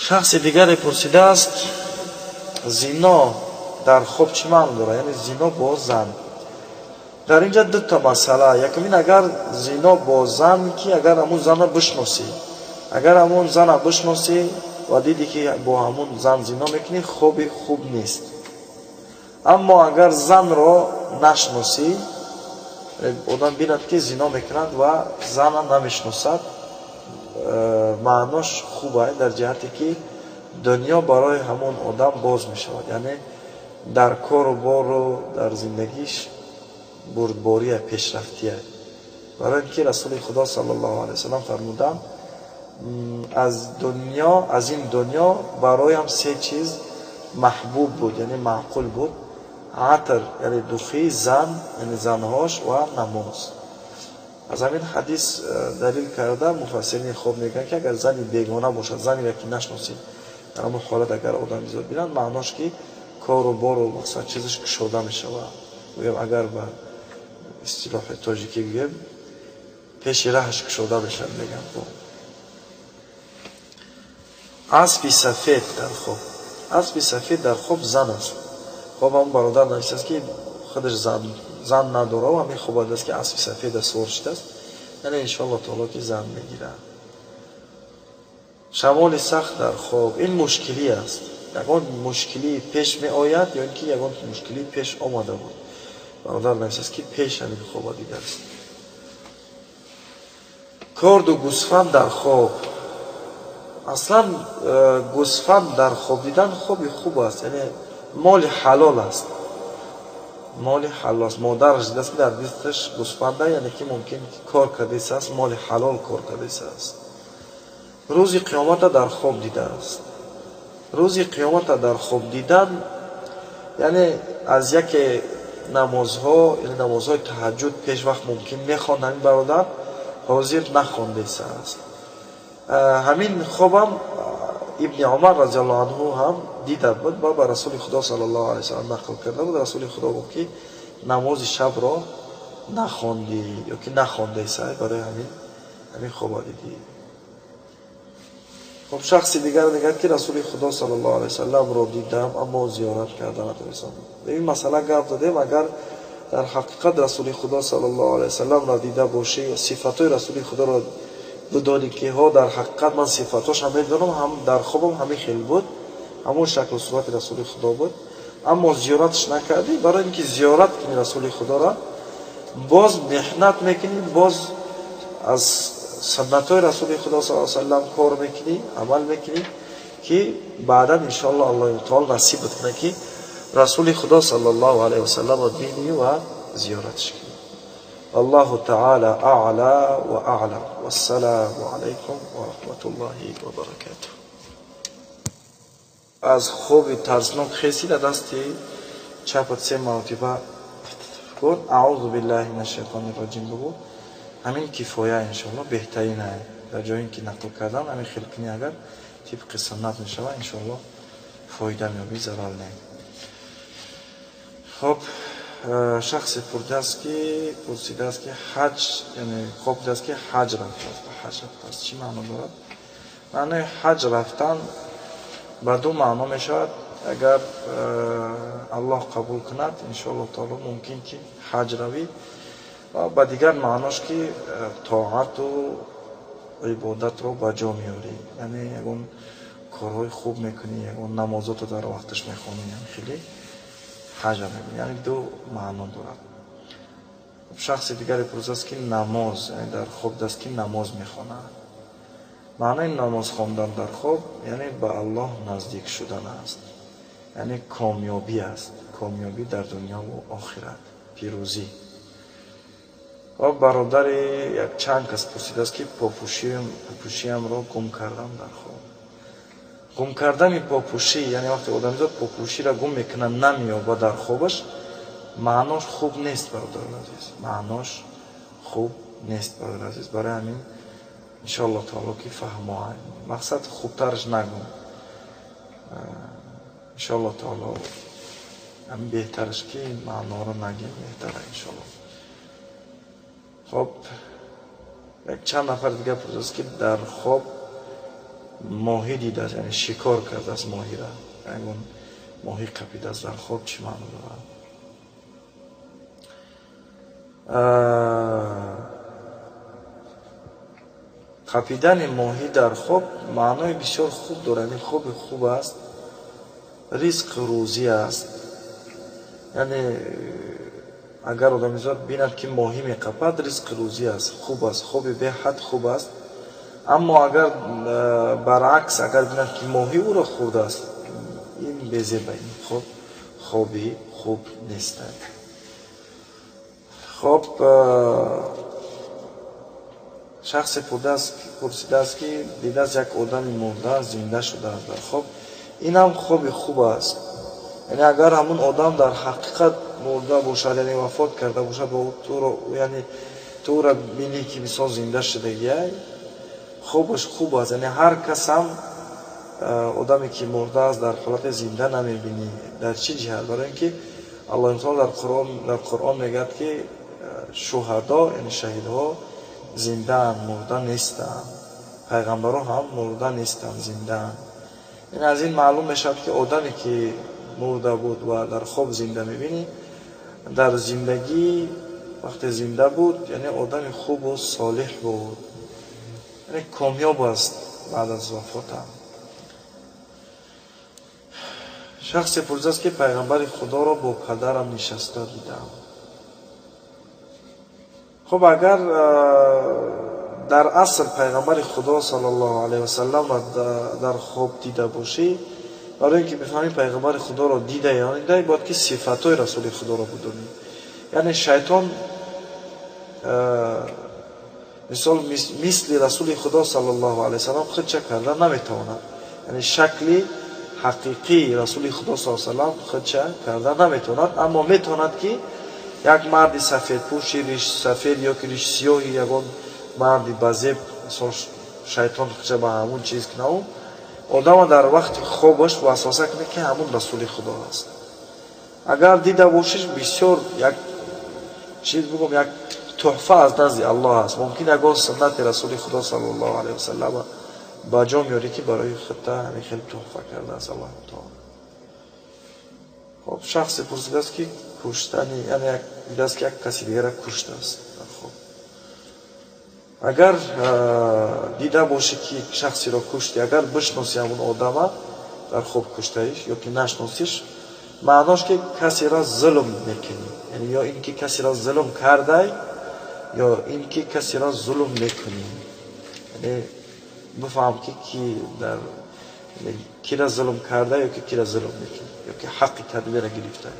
Шахси дигаре пурсидааст, зино дар хоб чӣ маъно дорад? Яъне зино бо зан. Дар инҷа дута масъала. Якумин, агар зино бо зан, ки агар ҳамун занро бишносӣ, агар ҳамун зана бишносӣ ва дидӣ, ки бо ҳамун зан зино мекунӣ, хоби хуб нест. Аммо агар занро нашносӣ, одам бинад, ки зино мекунад ва зана намешиносад, маънош хуб дар ҷиҳате, ки дунё барои ҳамон одам боз мешавад, яъне дар кору бору дар зиндагиш бурдбория, пешрафтия. Барои ин ки Расули Худо саллаллоҳу алайҳи васаллам фармуданд: «Аз дунё, аз ин дунё бароям се чиз маҳбуб буд, яъне маъқул буд: атр, яъне духи, зан, яъне занҳош, ва намоз». Аз ҳамин ҳадис далил карда, муфассирини хоб мегӯянд, ки агар зани бегона бошад, занеро ки нашносӣ, дар ҳамон ҳолат агар одамизод бинад, маънош ки кору бору мақсад чизаш кушода мешавад. Гӯем, агар ба истилоҳи тоҷикӣ гӯем, пеши раҳаш кушода мешавад, мегӯянд. Аспи сафед дар хоб. Аспи сафед дар хоб зан аст. Хоб ҳамон бародар нависааст, ки худаш зан надора, ҳамин хоб аст, ки аспи сафеда сувор шудааст, яъне иншоалло таоло ки зан мегирад. Шамоли сахт дар хоб ин мушкилӣ аст, ягон мушкилӣ пеш меояд ё ин ки ягон мушкилӣ пеш омада буд. Бародар нависааст, ки пеш ҳамин хоба дидааст. Корду гӯсфанд дар хоб. Аслан гӯсфанд дар хоб дидан хоби хуб аст, яъне моли ҳалол аст, моли ҳалол аст. Модараш дидааст, ки дар дасташ гӯсфанда, яъне ки мумкин кор кардааст, моли ҳалол кор кардааст. Рӯзи қиёмата дар хоб дидааст. Рӯзи қиёмата дар хоб дидан, яъне аз яке намозҳо, яъне намозҳои таҳаҷҷуд пешвақт мумкин мехонд ҳамин бародар, ҳозир нахондааст. Ҳамин хобам Ибни Умар разиаллоҳу анҳу ҳам дида буд ва ба Расули Худо саллаллоҳу алайҳи васаллам нақл карда буд. Расули Худо гуфт, ки намози шабро нахондӣ ё ки нахондаесай, барои ҳамин хоба дидӣ. Хоб, шахси дигар мегӯяд, ки Расули Худо саллаллоҳу алайҳи васалламро дидам, аммо зиёрат карда натавонистам. Ин масъала гап задем. Агар дар ҳақиқат Расули Худо саллаллоҳу алайҳи васалламро дида бошӣ, сифатҳои Расули Худоро бидонӣ, ки ҳо, дар ҳақиқат ман сифатҳошам медонам, ҳам дар хобам ҳамин хел буд, ҳамон шаклу сурати Расули Худо буд, аммо зиёраташ накардӣ, барои ин ки зиёрат кунӣ Расули Худоро, боз меҳнат мекунӣ, боз аз суннатҳои Расули Худо с саллам кор мекунӣ, амал мекунӣ, ки баъдан иншоалло Аллоҳи таола насибат кунад, ки Расули Худо саллаллоҳу алайҳи васалламро бинӣ ва зиёраташ кунӣ. Аллоҳу таала аъла ва аълам. Вассалому алайкум ва раҳматуллоҳи ва баракатуҳ. Аз хоби тарснок хеси, дар дасти чапат се маротиба кун, аъузу биллаҳи мин ашшайтони раҷим бигӯ, ҳамин кифоя иншоалло, беҳтарин дар ҷое ки нақл кардан, ҳамин хел кунӣ, агар тибқи суннат мешавад, иншоалло фоида меёбӣ, зарар не. Хоб, шахсе пурсидааст, ки ҳаҷ, яъне хоб дидааст, ки ҳаҷ рафтааст, ба ҳаҷ рафтааст, чӣ маъно дорад? Маънои ҳаҷ рафтан ба ду маъно мешавад. Агар Аллоҳ қабул кунад, иншоалло таоло, мумкин ки ҳаҷ равӣ, ва ба дигар маънош ки тоату ибодатро ба ҷо меорӣ, яъне ягон корҳои хуб мекунӣ, ягон намозотро дар вақташ мехонӣ, хеле ҳаҷа мебинӣ, яъне ду маъно дорад. Шахси дигаре пурсааст, ки намоз, яъне дар хоб дидааст, ки намоз мехонад. Маънои намоз хондан дар хоб яъне ба Аллоҳ наздик шудан аст, яъне комёбӣ аст, комёбӣ дар дунёву охират, пирӯзӣ. Ва бародари якчанд кас пурсидааст, ки попӯшиамро гум кардам дар хоб. Гум кардани попӯшӣ, яъне вақте одамизод попӯширо гум мекунад, намеёбад дар хобаш, маънош хуб нест, бародари азиз, маънош хуб нест, бародари азиз. Барои ҳамин иншоалло таоло ки фаҳмо, мақсад хубтараш нагум, иншоалло таоло ҳамин беҳтараш, ки маъноро нагем, беҳтара иншоалло. Хоб, як чанд нафар дигар пурсааст, ки дар хоб Моҳӣ дидааст, яъне шикор кардааст моҳиро, ягон моҳӣ қапидааст дар хоб, чӣ маъно дорад? Қапидани моҳӣ дар хоб маънои бисёр хуб дорад, яъне хоби хуб аст, ризқ рӯзӣ аст. Яъне агар одамизод бинад, ки моҳӣ меқапад, ризқ рӯзӣ аст, хуб аст, хоби беҳад хуб аст. Аммо агар баръакс, агар бинад, ки моҳӣ ӯро хӯрдааст, ин безеба, ин хоб хоби хуб нест. Хоб, шахсе пурсидааст, ки дидааст, як одами мурда зинда шудааст дар хоб. Инам хоби хуб аст. Яъне агар ҳамун одам дар ҳақиқат мурда бошад, яъне вафот карда бошад ва туро, яъне ту ӯро бинӣ, ки мисол зинда шудагиай, хобаш хуб аст. Яъне ҳар касам одаме, ки мурдааст, дар ҳолати зинда намебинӣ. Дар чӣ ҷиҳат? Барои ин ки Аллоҳи таола дар Қуръон мегӯяд, ки шуҳадо, яъне шаҳидҳо, зиндаанд, мурда нестанд, пайғамбарон ҳам мурда нестанд, зиндаанд. Яъне аз ин маълум мешавад, ки одаме, ки мурда буд ва дар хоб зинда мебинӣ, дар зиндагӣ вақте зинда буд, яъне одами хубу солиҳ буд, яъне комёб аст баъд аз вафотам. Шахсе пурсидааст, ки пайғамбари Худоро бо падарам нишаста дидам. Хуб, агар дар асл пайғамбари Худо саллаллоҳу алайҳи васалламро дар хоб дида бошӣ, барои ин ки бифаҳмӣ пайғамбари Худоро дида ё надида, бояд ки сифатҳои расули Худоро бидонӣ. Яъне шайтон мисол мисли расули Худо саллаллоҳу алайҳи васаллам худча карда наметавонад, яъне шакли ҳақиқии расули Худо саллаллоҳу алайҳи васаллам худча карда наметавонад, аммо метавонад, ки як марди сафедпӯши, ришсафед ё ки ришсиёҳи, ягон марди базеб, мисол шайтон худча ба ҳамун чиз кунаву одама дар вақти хобаш васваса кунад, ки ҳамун расули Худо аст. Агар дида бошиш, бисёр як чиз бигӯм, як тӯҳфа аз назди Аллоҳ аст. Мумкин ягон суннати расули Худо саллаллоҳу алайҳи васаллама ба ҷо меорӣ, ки барои худта ҳамин хел тӯҳфа кардааст Аллоҳу таола. Хоб, шахсе пурсидааст, ки куштани, яъне дидааст, ки як каси дигара куштааст дар хоб. Агар дида бошӣ, ки шахсеро кушти, агар бишноси ҳамун одама дар хоб куштаиш ё ки нашносиш, маънош ки касеро зулм мекунӣ, яъне ё ин ки касеро зулм кардай, ё ин ки касеро зулм мекунӣ. Яъне бифаҳм, ки ки дар кира зулм карда ё ки кира зулм мекунӣ, ё ки ҳаққи кадмера гирифтай.